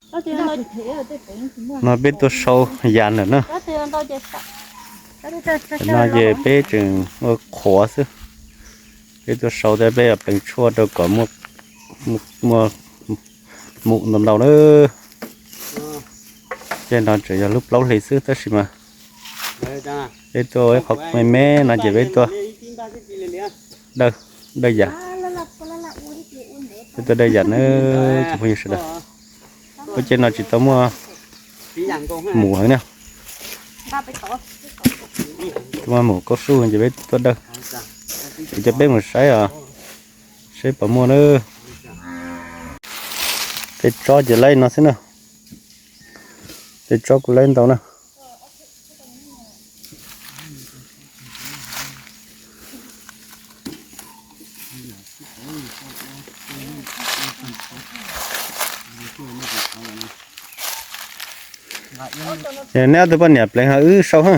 No peb tuaj sau yas lawm na. No ces peb tseem ua qhuav xwb. Peb tuaj sau thiab peb pleev tshuaj rau kom muaj mus ntau ntau na. Tej no tseem yog lub plaub hlis xwb tab sis mas peb tuaj ua ib qho me me no ces peb tuaj dawj yas. Peb tuaj dawj yas na, cov phooj ywg sawv daws. Lub caij no tsis tau muaj mus heev na. Tsis muaj mus kauj sub ces peb tuaj dawj. Ces coj peb mus saib os, saib puas muaj na. Tej tsob ces laib no xwb na. Tej tsob kuj laib ntau na. Neb ob tug poj niam pleev ho wb sau ha.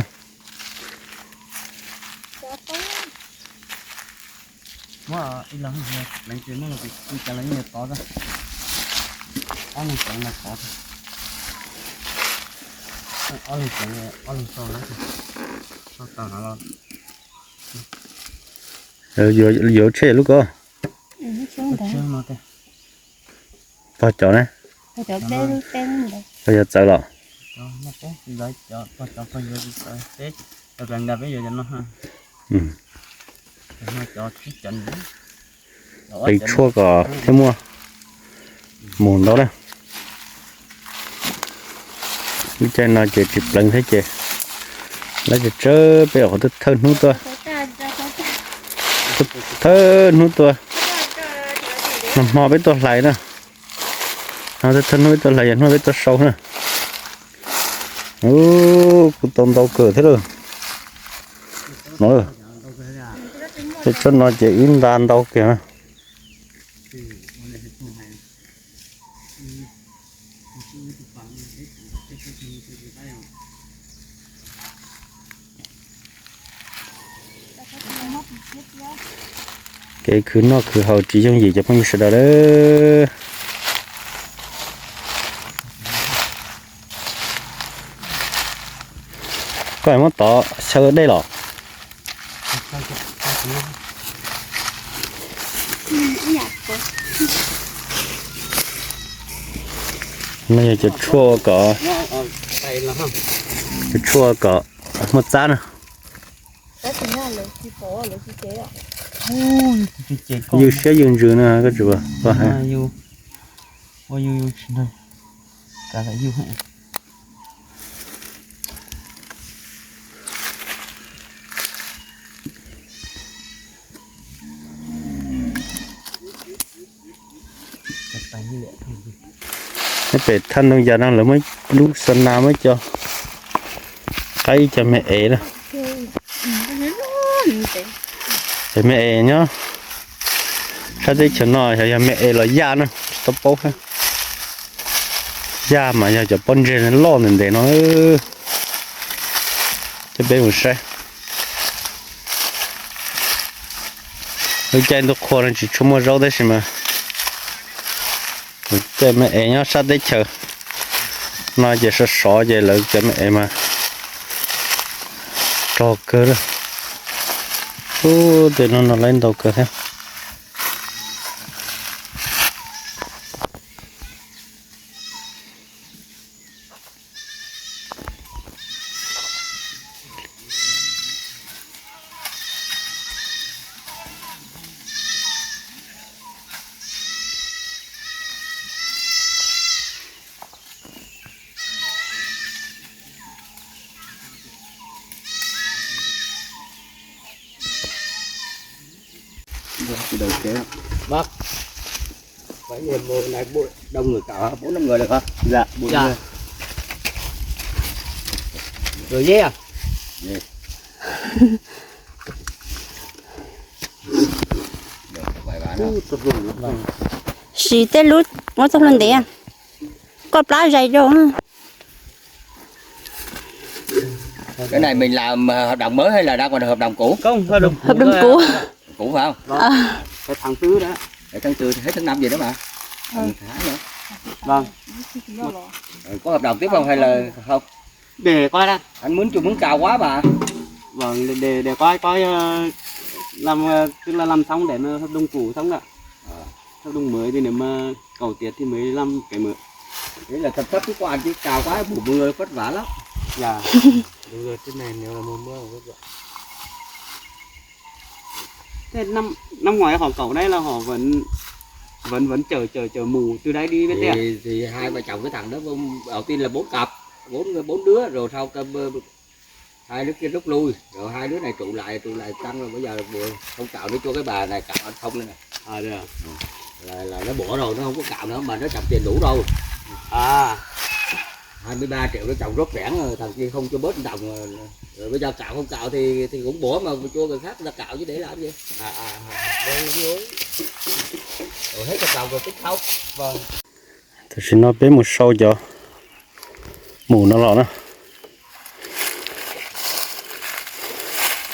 Yuav tsheb lub ko. Pog cov ne? Pog yog txawv los? Pleev tshuaj kom thiaj muaj mus ntau na. Lub caij no ces tsis pleev thiab ces lawv tsis tsawb peb qhov twb thawj hnub tuaj. Thawj hnub tuaj, nag hmo peb tuaj hlais na. Thawj hnub peb tuaj hlais, yog hnub peb tuaj sau na. Ub, kuj tau ntau kawg thiab lawm. No, tej tsob no ces ib nta ntau kiag. Kev khwv noj khwv haus tsis yooj yim cov phooj ywg sawv daws lawm. Koj muab tod xyaw dej los? No yog cov tshuaj kom, cov tshuaj kom muaj txab na. Ywj siab ywj ntsws na koj tsis paub. Pem thaj ntoo yas no lawv muab lub xa na muab cov qaib ib co me es na. Cov me es nyob sab teb chaws no xyov yog me es los yaj na, tsis tau paub thiab. Yaj mas yog cov pob ntseg loj ntev ntev no. Coj peb mus saib. Lub caij ntuj qhua no tsis tshua muaj zaub tab sis mas cov me es nyob sab teb chaws no ces sov sov ces lawv cov me es mas rog kawg lawm. Ub, tej no no laib ntau kawg thiab. Bác, bác, nhiều mùa này đông người cả bốn năm người được hả? Dạ, bốn người. Rồi dễ à? Dễ. Siv tej lub muab txog hlua ntev, koj plab zais rau. Cái này mình làm hợp đồng mới hay là đang còn hợp đồng cũ? Không, hợp đồng cũ. Hợp đồng cũ. Cũ phải không? Ờ. Cái tháng tư đó. Cái tháng tư, hết tháng năm gì đó mà. Ờ. Tháng nữa. Vâng. Có hợp đồng tiếp không hay là không? Để coi đã. Anh muốn chưa muốn cào quá mà. Vâng, để, để, để coi coi, ờ, làm, ờ, tức là làm xong để mà hợp đồng cũ xong đã. Ờ. Hợp đồng mới thì nếu mà cậu tiết thì mới làm cái mới. Đấy là thật thấp chứ có anh chứ cào quá bụng người vất vả lắm. Dạ. Đúng rồi, thế này nếu là mùa mưa là vất vả. Thế năm, năm ngoái họ cậu đấy là họ vẫn, vẫn, vẫn chở, chở, chở mù từ đấy đi bên kia. Thì, thì hai vợ chồng cái thằng đó đầu tiên là bốn cặp, bốn, bốn đứa, rồi sau cái, hai đứa kia rút lui, rồi hai đứa này trụ lại, trụ lại tăng, rồi bây giờ không cạo nữa, cho cái bà này cạo ăn không đây này. À, được. Là, là nó bỏ rồi, nó không có cạo nữa mà nó chồng tiền đủ đâu. À. Hai mươi ba triệu nó chồng rốt rẽn rồi, thằng kia không cho bớt đồng rồi. Rồi bây giờ cạo không cạo thì thì cũng bỏ mà cho người khác người ta cạo chứ để làm gì. À, à, à. Rồi, rồi. Rồi hết hợp đồng rồi tính sau. Vâng. Tam sim no peb mus sau cov mus no los na.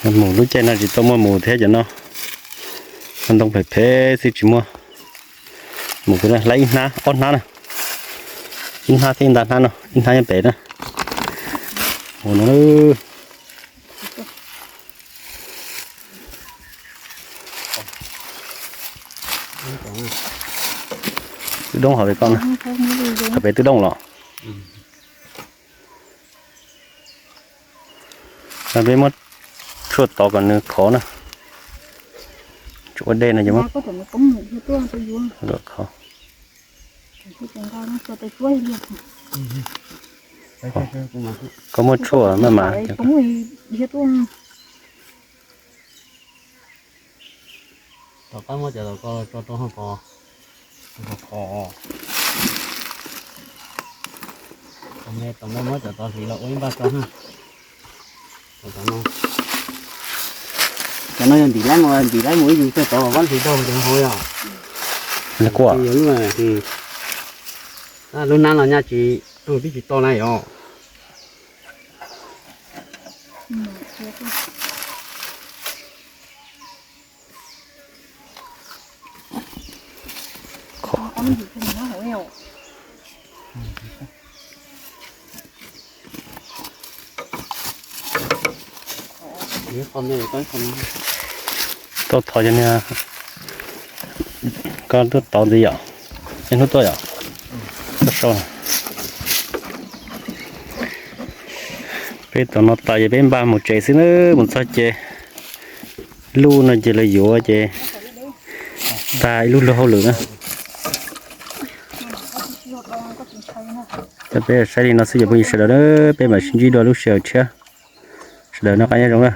Mus lub caij no tsis tau muaj mus thiab cov no. Ntoo phem phem xwb tsis muaj. Mus hlais ib hnab ob hnab na. Ib hnab thiab ib nta hnab no, ib hnab nyob pem na. Mus no. Twb doob hov li koj na. Qhov pem twb doob los. Peb muab tshuaj tov kom nws khov na. Tsuas ua dej no ces muab khov. Koj muab tshuaj maj mam. Tom qab muab cov tau ko tso rau hauv ko, kom khov. Tom no muab cov tod hliv los ua ib npaj tso na. Cov no yog ntim laib mus, ntim laib mus ib yus txog tod los vaj hliv rau cov hauv yom. Lub hnab los nyaj tsis, twb tsis to na yom. Tau thov cov niag, koj tuaj tov ntxiv yom, ib hnub tuaj yom. Tuaj sau. Peb tom no tas ces peb npaj mus tsev xwb na, mus txog ces luj no ces lawv yuav ces tag ib lub luag hauj lwm na. Ces peb saib li no xwb ces phooj ywg sawv daws na, peb mam sib ntsib dua lub sij hawm tshiab. Sawv daws noj qab nyob zoo na.